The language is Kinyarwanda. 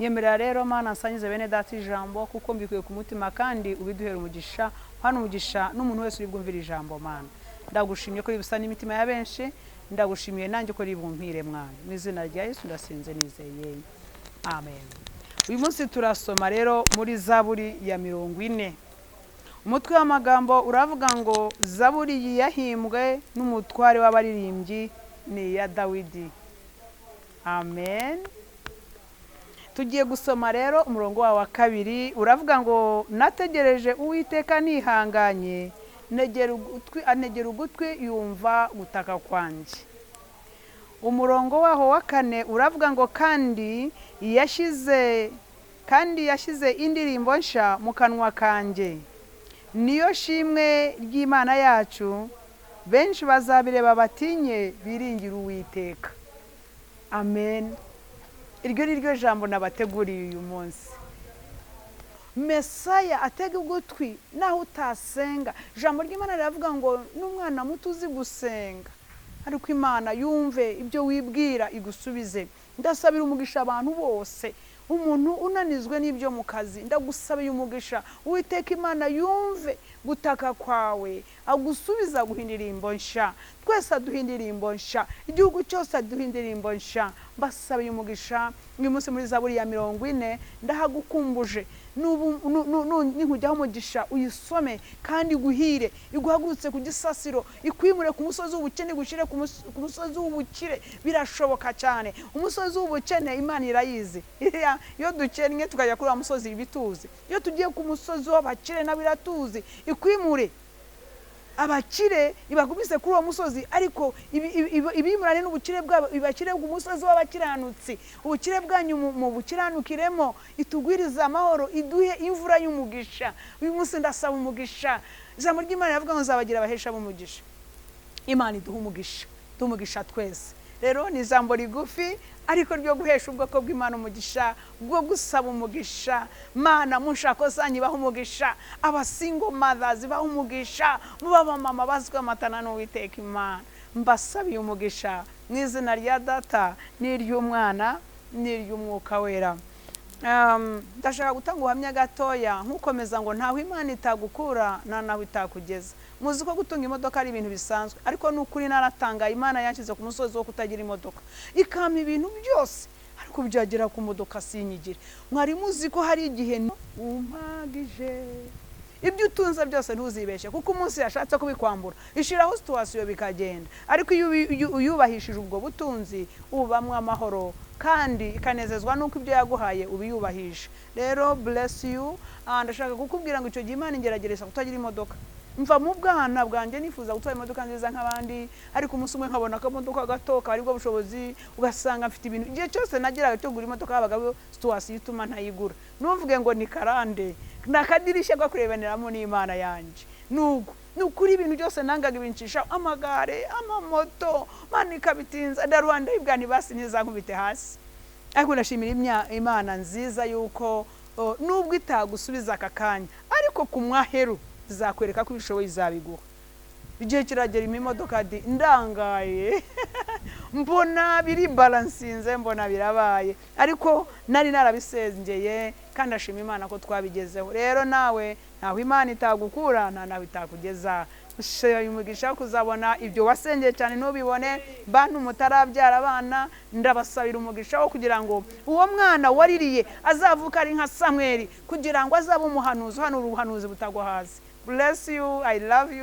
Nyemerera rero, Mana, nsangize bene Data ijambo, kuko mbikuye ku mutima, kandi ubiduhera umugisha. Hano umugisha n'umuntu wese uri bwumvire ijambo. Mana, ndagushimye ko ribusa n'imitima ya benshi. Ndagushimiye nanjye ko ribumpire, Mwana. Mu izina rya Yesu ndasenze nizeye, amen. Uyu munsi turasoma rero muri Zaburi ya 40. Umutwe w'amagambo uravuga ngo: "Zaburi yahimbwe n'umutware w'abaririmbyi, ni iya Dawidi." Amen. Tugiye gusoma rero umurongo wawo wa kabiri. Uravuga ngo: "Nategereje Uwiteka nihanganye, negera ugutwi, anegera ugutwi, yumva gutaka kwanjye." Umurongo waho wa kane uravuga ngo: "Kandi yashyize indirimbo nshya mu kanwa kanjye, niyo shimwe ry'Imana yacu. Benshi bazabireba batinye, biringire Uwiteka." Amen. Iryo ni ryo jambo nabateguriye uyu munsi. Mesaya atega ugutwi naho utasenga. Ijambo ry'Imana riravuga ngo n'umwana muto uzi gusenga, ariko Imana yumve ibyo wibwira, igusubize. Ndasabira umugisha abantu bose. Umuntu unanizwe n'ibyo mu kazi, ndagusabiye umugisha. Uwiteka Imana yumve gutaka kwawe, agusubiza, aguha indirimbo nshya. Twese aduha indirimbo nshya, igihugu cyose aduha indirimbo nshya. Mbasabiye umugisha uyu munsi muri Zaburi ya 40. Ndahagukumbuje, ninkujyaho umugisha, uyisome kandi iguhire, iguhagurutse ku gisasiro, ikwimure ku musozi w'ubukene, igushyire ku musozi w'ubukire. Birashoboka cyane. Umusozi w'ubukene Imana irayizi. Iyo dukennye tukajya kuri wa musozi, ibituzi. Iyo tugiye ku musozi w'abakire, nawe iratuzi. Ikwimure abakire, ibagumise kuri uwo musozi, ariko ibimurane n'ubukire bwabo, ibashyire ku musozi w'abakiranutsi. Ubukire bwanyu mu bukiranukiremo. Itugwirize amahoro, iduhe imvura y'umugisha. Uyu munsi ndasaba umugisha. Ijambo ry'Imana riravuga ngo: "Nzabagira abahesha b'umugisha." Imana iduhe umugisha, iduhe umugisha twese. Rero ni ijambo rigufi, ariko ryo guhesha ubwoko bw'Imana umugisha, bwo gusaba umugisha. Mana, mu nshako zanyu ibaha umugisha. Aba single mothers ibaha umugisha, muba abamama bazwi amatana n'Uwiteka Imana. Mbasabiye umugisha mu izina rya Data n'iry'Umwana n'iry'Umwuka Wera. Ndashaka gutanga ubuhamya gatoya nkukomeza ngo ntaho Imana itagukura, nta naho itakugeza. Muzi ko gutunga imodoka ari ibintu bisanzwe, ariko ni ukuri naratangaye. Imana yanshyize ku musozi wo kutagira imodoka, ikampa ibintu byose, ariko byagera ku modoka sinyigire. Mwari muzi ko hari igihe umpagije ibyo utunze byose? Ntuzibeshye, kuko umunsi yashatse kubikwambura, ishyiraho situation bikagenda. Ariko iyo uyubahishije ubwo butunzi, ubamwo amahoro kandi ikanezezwa n'uko ibyo yaguhaye ubiyubahisha. Rero bless you. Ndashaka kukubwira ngo icyo gihe Imana ingeragereza kutagira imodoka. Mva mu bwana bwanjye nifuza gutwara imodoka nziza nk'abandi, ariko umunsi umwe nkabona akamodoka gato kaba aribwo bushobozi, ugasanga mfite ibintu. Igihe cyose nageraga cyo kugura imodoka, habagaho situation ituma ntayigura. Ntuvuge ngo ni karande, ni akadirishya ko kurebaniramo n'Imana yanjye. Nuko ni ukuri, ibintu byose nangaga ibincisha, amagare, amamoto, Mana ikabitinza. Ndaruha, ndayibwira ntibasi ntizankubite hasi. Ariko ndashimira Imana nziza yuko nubwo itagusubiza aka kanya, ariko ku mwaheru izakwereka ko ibishoboye, izabiguha. Igihe kiragera imodoka di ndangaye, mbona biri balansinze, mbona birabaye, ariko nari narabisengeye, kandi ashima Imana ko twabigezeho. Rero nawe, ntaho Imana itagukura, nta naho itakugeza. Umugisha wo kuzabona ibyo wasengeye cyane ntubibone. Bantu mutarabyara abana, ndabasabira umugisha wo kugira ngo uwo mwana waririye azavuka ari nka Samweri, kugira ngo azabe umuhanuzi uhanura ubuhanuzi butagwa hasi. Bless you, I love you.